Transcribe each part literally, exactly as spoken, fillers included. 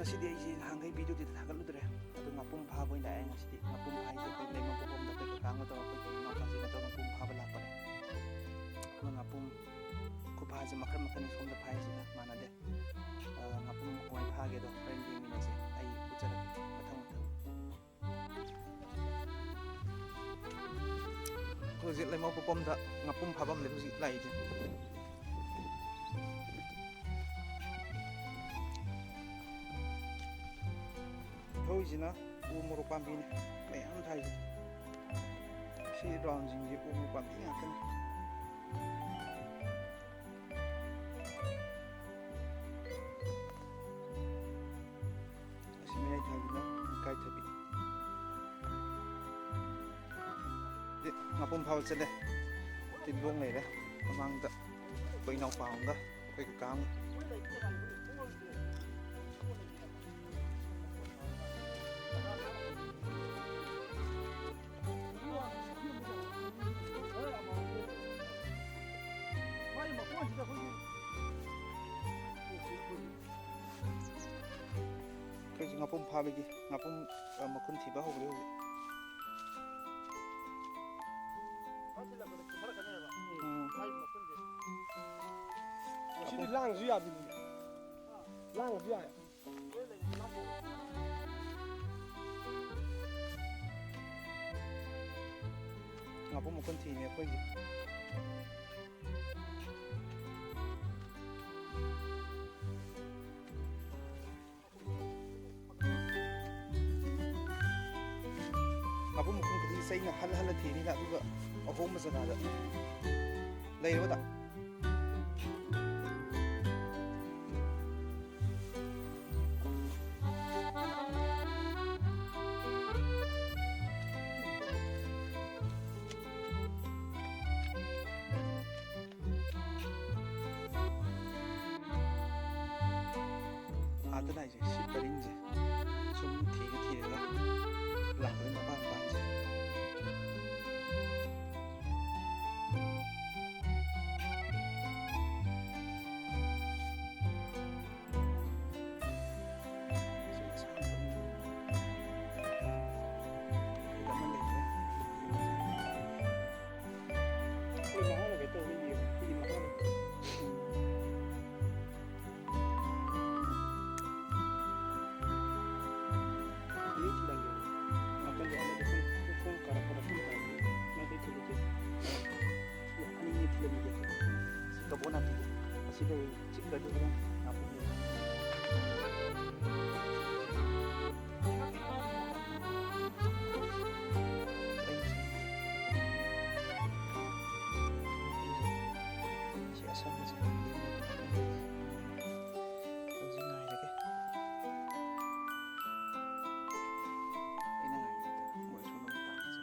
ꯁꯤꯗꯤ ꯑꯩꯁꯦ ꯅꯍꯥꯟꯈꯩ ꯚꯤꯗꯤꯑꯣꯗꯤ ꯊꯥꯒꯠꯂꯨꯗ꯭ꯔꯦ, ꯑꯗꯣ ꯉꯥꯄꯨꯝ ꯐꯥꯕ ꯑꯣꯏꯅ ꯂꯥꯛꯑꯦ ꯉꯁꯤꯗꯤ꯫ ꯉꯥꯄꯨꯝ ꯐꯥꯏꯁꯦ ꯑꯩꯈꯣꯏ ꯂꯩꯃ ꯄꯣꯛꯐꯝꯗ ꯑꯩꯈꯣꯏ ꯀꯀꯥ ꯑꯃ ꯇꯧꯔꯒ ꯑꯩꯈꯣꯏꯒꯤ ꯏꯅꯥꯎꯄꯥꯁꯤꯒ ꯇꯧꯔꯒ ꯉꯥꯄꯨꯝ ꯐꯥꯕ ꯂꯥꯛꯄꯅꯦ꯫ ꯑꯩꯈꯣꯏ ꯉꯥꯄꯨꯝ ꯈꯨꯐꯥꯁꯦ ꯃꯈꯜ ꯃꯈꯜꯅꯤ ꯁꯣꯝꯗ ꯐꯥꯏꯁꯤꯒ ꯃꯥꯟꯅꯗꯦ꯫ ꯑ, ꯉꯥꯄꯨꯝ ꯀꯃꯥꯏꯅ ꯐꯥꯒꯦꯗꯣ ꯍꯣꯔꯦꯟ ꯌꯦꯡꯃꯤꯟꯅꯁꯦ꯫ ꯑꯩ ꯎꯠꯆꯔꯛꯀꯦ ꯃꯊꯪ ꯃꯊꯪ꯫ ꯑꯩꯈꯣꯏ ꯍꯧꯖꯤꯛ ꯂꯩꯃ ꯄꯣꯛꯐꯝꯗ ꯉꯥꯄꯨꯝ ꯐꯥꯐꯝꯅꯦ ꯍꯧꯖꯤꯛ ꯂꯥꯛꯏꯁꯦ꯫ ꯍꯧꯔꯤꯁꯤꯅ ꯎ ꯃꯣꯔꯣꯛ ꯄꯥꯝꯕꯤꯅꯤ ꯃꯌꯥꯝ ꯊꯥꯏꯁꯦ꯫ ꯁꯤ ꯔꯥꯎꯟꯁꯤꯡꯁꯦ ꯎ ꯃꯣꯔꯣꯛ ꯄꯥꯝꯕꯤ ꯉꯥꯛꯇꯅꯤ꯫ ꯑꯁꯤ ꯃꯌꯥꯏ ꯊꯥꯏꯁꯤꯅ ꯏꯀꯥꯏꯊꯕꯤ꯫ ꯍꯧꯖꯤꯛ ꯉꯥꯄꯨꯝ ꯐꯥꯕ ꯆꯠꯂꯦ꯫ ꯇꯤꯟꯂꯣꯡ ꯂꯩꯔꯦ ꯃꯃꯥꯡꯗ꯫ ꯑꯩꯈꯣꯏ ꯏꯅꯥꯎꯄꯥ ꯑꯃꯒ ꯑꯩꯈꯣꯏ ꯀꯀꯥ ꯑꯃꯒ꯫ ꯑꯩꯈꯣꯏꯁꯨ ꯉꯥꯄꯨꯝ ꯐꯥꯕꯒꯤ ꯉꯥꯄꯨꯝ, ꯑ, ꯃꯈꯨꯟ ꯊꯤꯕ ꯍꯧꯔꯦ ꯍꯧꯖꯤꯛ꯫ ꯎꯝ꯫ ꯁꯤꯗꯤ ꯂꯥꯡꯉꯁꯨ ꯌꯥꯕꯤꯅꯦ꯫ ꯂꯥꯡꯉꯁꯨ ꯌꯥꯏ꯫ ꯉꯥꯄꯨꯝ ꯃꯈꯨꯟ ꯊꯤꯅꯦ ꯑꯩꯈꯣꯏꯁꯦ꯫ ꯉꯥꯄꯨꯝ ꯃꯈꯨꯟ ꯈꯨꯗꯤꯡꯒꯤ ꯆꯩꯅ ꯍꯜ ꯍꯜꯂ ꯊꯤꯅꯤꯅ, ꯑꯗꯨꯒ ꯑꯍꯣꯡꯕ ꯖꯒꯥꯗ ꯂꯩꯔꯕꯗ꯫ ꯑꯥꯗ ꯂꯥꯛꯏꯁꯦ ꯁꯤ ꯄꯔꯤꯡꯁꯦ ꯁꯨꯝ ꯊꯤꯔ ꯊꯤꯔꯒ ꯂꯥꯛꯄꯗ ꯃꯄꯥꯟ ꯃꯄꯥꯟꯁꯦ꯫ ꯆꯤꯛꯈ꯭ꯔꯗꯤ ꯍꯣꯔꯦꯟ ꯅꯥꯄꯤ ꯂꯩꯔꯅꯤ꯫ ꯁꯤ ꯑꯁꯪꯕꯁꯦ꯫ ꯍꯧꯖꯤꯛ ꯉꯥꯏꯔꯒꯦ꯫ ꯑꯩꯅ ꯉꯥꯏꯔꯤꯉꯩꯗ ꯃꯣꯏ ꯁꯣꯝꯗ ꯑꯃꯨꯛ ꯇꯥꯈꯤꯁꯦ꯫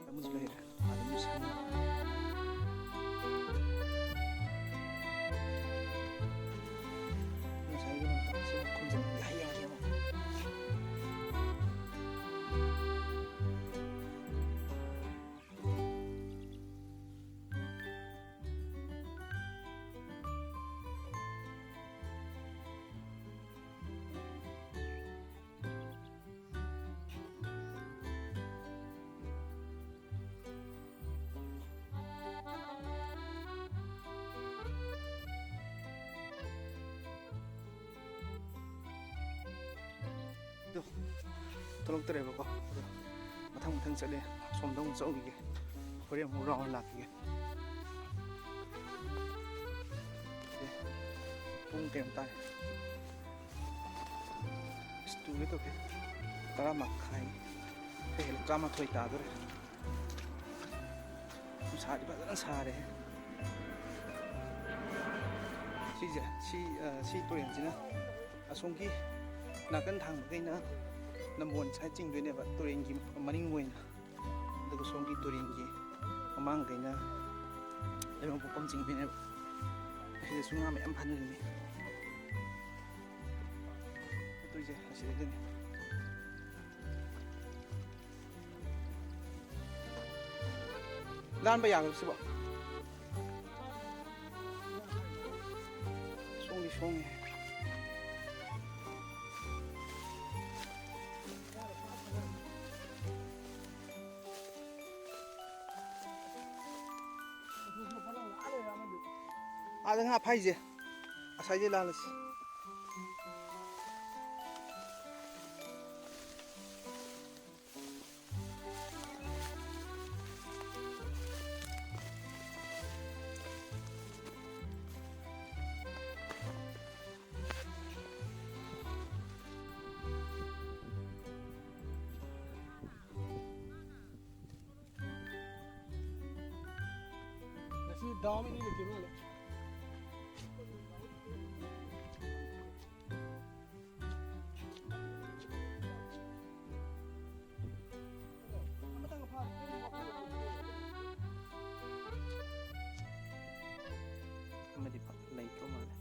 ꯑꯃꯁꯨ ꯂꯩꯔꯦ꯫ ꯑꯗꯨꯝ ꯁꯪꯉꯤ꯫ ꯉꯁꯥꯏꯒꯤ ꯃꯇꯝꯁꯦ ꯈꯣꯟꯖꯦꯜ ꯌꯥꯏ ꯌꯥꯏ ꯑꯃ꯫ ꯑꯗꯨ ꯊꯣꯛꯂꯛꯇꯔꯦꯕꯀꯣ꯫ ꯑꯗꯣ ꯃꯊꯪ ꯃꯊꯪ ꯆꯠꯂꯦ꯫ ꯑꯁꯣꯝꯗ ꯑꯃꯨꯛ ꯆꯠꯂꯨꯈꯤꯒꯦ꯫ ꯍꯣꯔꯦꯟ ꯑꯃꯨꯛ ꯔꯥꯎꯟ ꯂꯥꯛꯈꯤꯒꯦ꯫ ꯑꯦ, ꯄꯨꯡ ꯀꯩꯅꯣ ꯇꯥꯔꯦ꯫ ꯑꯁ, ꯇꯨꯒꯦ ꯇꯧꯋꯦ꯫ ꯇꯔꯥ ꯃꯈꯥꯏ ꯈꯔ ꯍꯦꯜꯂꯦ, ꯇꯔꯥꯃꯥꯊꯣꯏ ꯇꯥꯗꯣꯔꯦ꯫ ꯅꯨꯡꯁꯥꯗꯤ ꯐꯖꯅ ꯁꯥꯔꯦ꯫ ꯁꯤꯁꯦ, ꯁꯤ, ꯑ, ꯁꯤ ꯇꯨꯔꯦꯟꯁꯤꯅ ꯑꯁꯣꯝꯒꯤ ꯅꯥꯀꯟ ꯊꯥꯡꯕꯈꯩꯅ ꯅꯝꯕꯣꯜ ꯁꯥꯏꯠ ꯆꯤꯡꯗꯣꯏꯅꯦꯕ, ꯇꯨꯔꯦꯟꯒꯤ ꯃꯅꯤꯡ ꯑꯣꯏꯅ꯫ ꯑꯗꯨꯒ ꯁꯣꯝꯒꯤ ꯇꯨꯔꯦꯟꯒꯤ ꯃꯃꯥꯡꯈꯩꯅ ꯂꯩꯃ ꯄꯣꯛꯐꯝ ꯆꯤꯡꯗꯣꯏꯅꯦꯕ꯫ ꯑꯁꯤꯗꯁꯨ ꯉꯥ ꯃꯌꯥꯝ ꯐꯥꯅꯔꯤꯅꯤ꯫ ꯆꯠꯇꯣꯏꯁꯦ ꯑꯁꯤꯗꯒꯤꯅꯤ꯫ ꯂꯥꯟꯕ ꯌꯥꯒꯗ꯭ꯔꯣ ꯁꯤꯕꯣ? ꯁꯣꯡꯗꯤ ꯁꯣꯡꯉꯦ꯫ ꯑꯥꯗ ꯉꯥ ꯐꯥꯏꯁꯦ꯫ ꯉꯁꯥꯏꯗꯩ ꯂꯥꯜꯂꯁꯤ꯫ ꯌꯥꯎꯔꯝꯃꯤ, ꯃꯤ ꯂꯩꯇꯦ ꯃꯥꯜꯂꯦ꯫ ꯑꯃꯗꯤ ꯐ-, ꯂꯩꯇ꯭ꯔ ꯃꯥꯜꯂꯦ꯫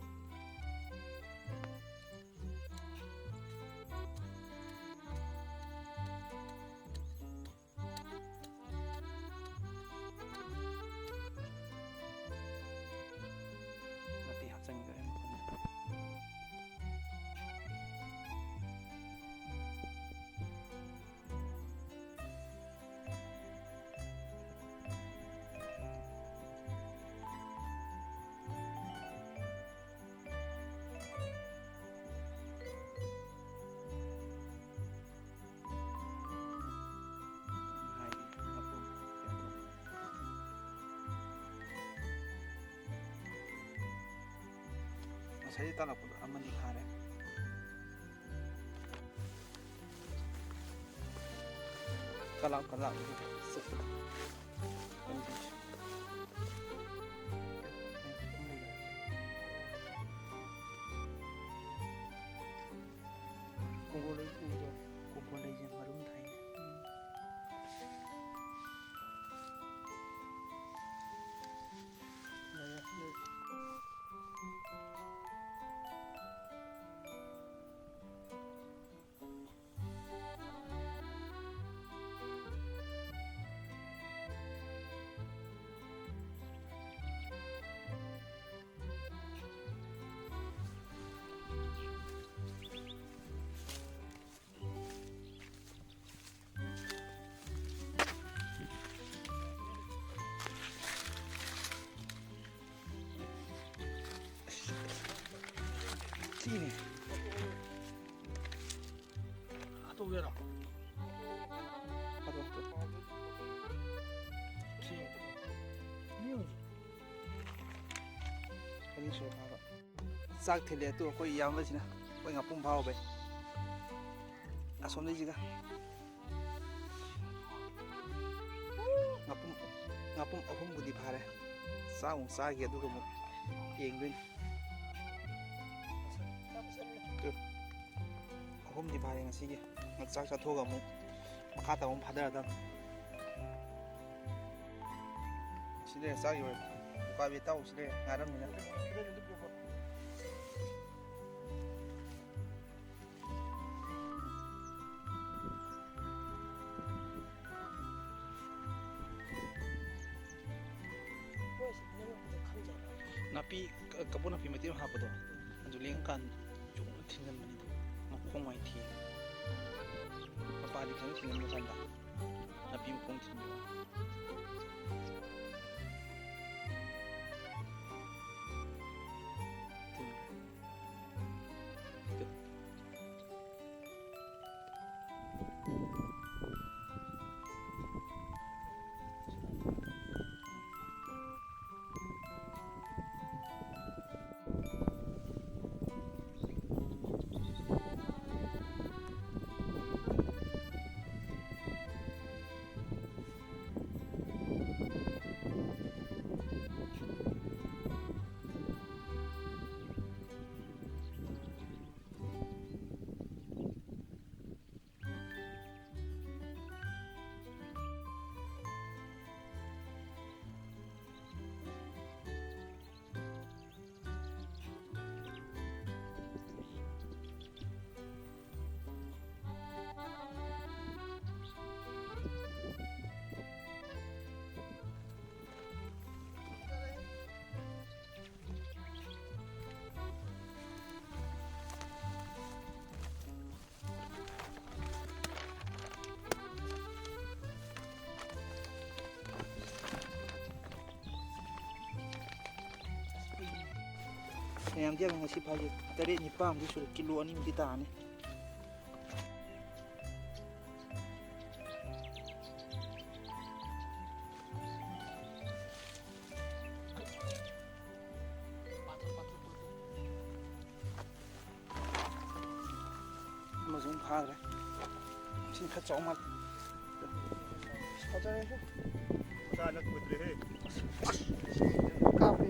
ꯅꯥꯄꯤ ꯍꯥꯞꯆꯤꯟꯈ꯭ꯔꯦ꯫ ꯉꯁꯥꯏ ꯇꯥꯜꯂꯛꯄꯗꯣ ꯑꯃꯅꯤ ꯐꯥꯔꯦ꯫ ꯀꯂꯥꯞ ꯀꯂꯥꯞ꯫ ꯀꯣꯡꯒꯣ ꯂꯩ ꯎꯗꯣ, ꯀꯣꯡꯒꯣ ꯂꯩꯁꯦ ꯃꯔꯨꯝ ꯊꯥꯏꯅꯦ꯫ ꯊꯤꯅꯦ꯫ ꯍꯥꯠꯇꯣꯛꯑꯒꯦꯔꯣ? ꯍꯥꯠꯇꯣꯛ, ꯍꯥꯠꯇꯣꯛ꯫ ꯊꯤ꯫ ꯑꯅꯤ ꯁꯨꯔꯦ ꯐꯥꯕ꯫ ꯆꯥꯛ ꯊꯤꯜꯂꯦ ꯑꯗꯨ ꯑꯩꯈꯣꯏ ꯏꯌꯥꯝꯕꯁꯤꯅ꯫ ꯑꯩꯈꯣꯏ ꯉꯥꯄꯨꯝ ꯐꯥꯎꯕꯩ꯫ ꯑꯁꯣꯝꯗꯩꯁꯤꯒ꯫ ꯉꯥꯄꯨꯝ, ꯉꯥꯄꯨꯝ ꯑꯍꯨꯝꯕꯨꯗꯤ ꯐꯥꯔꯦ꯫ ꯆꯥꯛ ꯑꯃꯨꯛ ꯆꯥꯈꯤ, ꯑꯗꯨꯒ ꯑꯃꯨꯛ ꯌꯦꯡꯗꯣꯏꯅꯤ꯫ ꯇꯨ, ꯑꯍꯨꯝꯗꯤ ꯐꯥꯔꯦ ꯉꯁꯤꯒꯤ꯫ ꯆꯥꯛ ꯆꯥꯊꯣꯛꯑꯒ ꯑꯃꯨꯛ ꯃꯈꯥ ꯇꯥꯕ ꯑꯃꯨꯛ ꯐꯥꯊꯔꯗꯕꯅꯤ꯫ ꯁꯤ ꯂꯩꯔꯦ, ꯆꯥꯈꯤꯕ ꯎꯀꯥꯕꯤ ꯑꯇꯥꯎꯕꯁꯤ ꯂꯩꯔꯦ, ꯉꯥꯔꯝꯃꯤꯅ꯫ ꯅꯥꯄꯤ, ꯀ-, ꯀꯕꯣ ꯅꯥꯄꯤ ꯃꯇꯦꯛ ꯑꯃ ꯍꯥꯞꯄꯗꯣ, ꯑꯗꯨ ꯂꯦꯡꯉꯀꯥꯟꯗ ꯆꯨꯝꯅ ꯊꯤꯟꯖꯟꯕꯅꯤꯗ꯫ ꯃꯈꯣꯡ ꯃꯥꯏ ꯊꯤ꯫ ꯃꯄꯥꯗꯤ ꯈꯤꯇꯪ ꯊꯤꯟꯖꯟꯕ ꯀꯥꯟꯗ ꯅꯥꯄꯤ ꯃꯈꯣꯡ ꯊꯤꯟꯕꯤꯕ꯫ ꯃꯌꯥꯝꯗꯤ ꯌꯥꯝ ꯉꯁꯤ ꯐꯥꯒꯤ ꯇꯔꯦꯠ ꯅꯤꯄꯥꯟꯃꯨꯛꯇꯤ ꯁꯨꯔꯦ, ꯀꯤꯂꯣ ꯑꯅꯤꯃꯨꯛꯇꯤ ꯇꯥꯔꯅꯤ꯫ ꯑꯃꯁꯨ ꯑꯃꯨꯛ ꯐꯥꯈ꯭ꯔꯦ꯫ ꯁꯤꯅ ꯈꯔ ꯆꯥꯎ ꯃꯥꯜꯂꯦ꯫ ꯐꯖꯔꯦꯍꯦ꯫ ꯆꯥꯅ ꯀꯨꯏꯗ꯭ꯔꯦꯍꯦ꯫ ꯀꯥꯞꯄꯦ꯫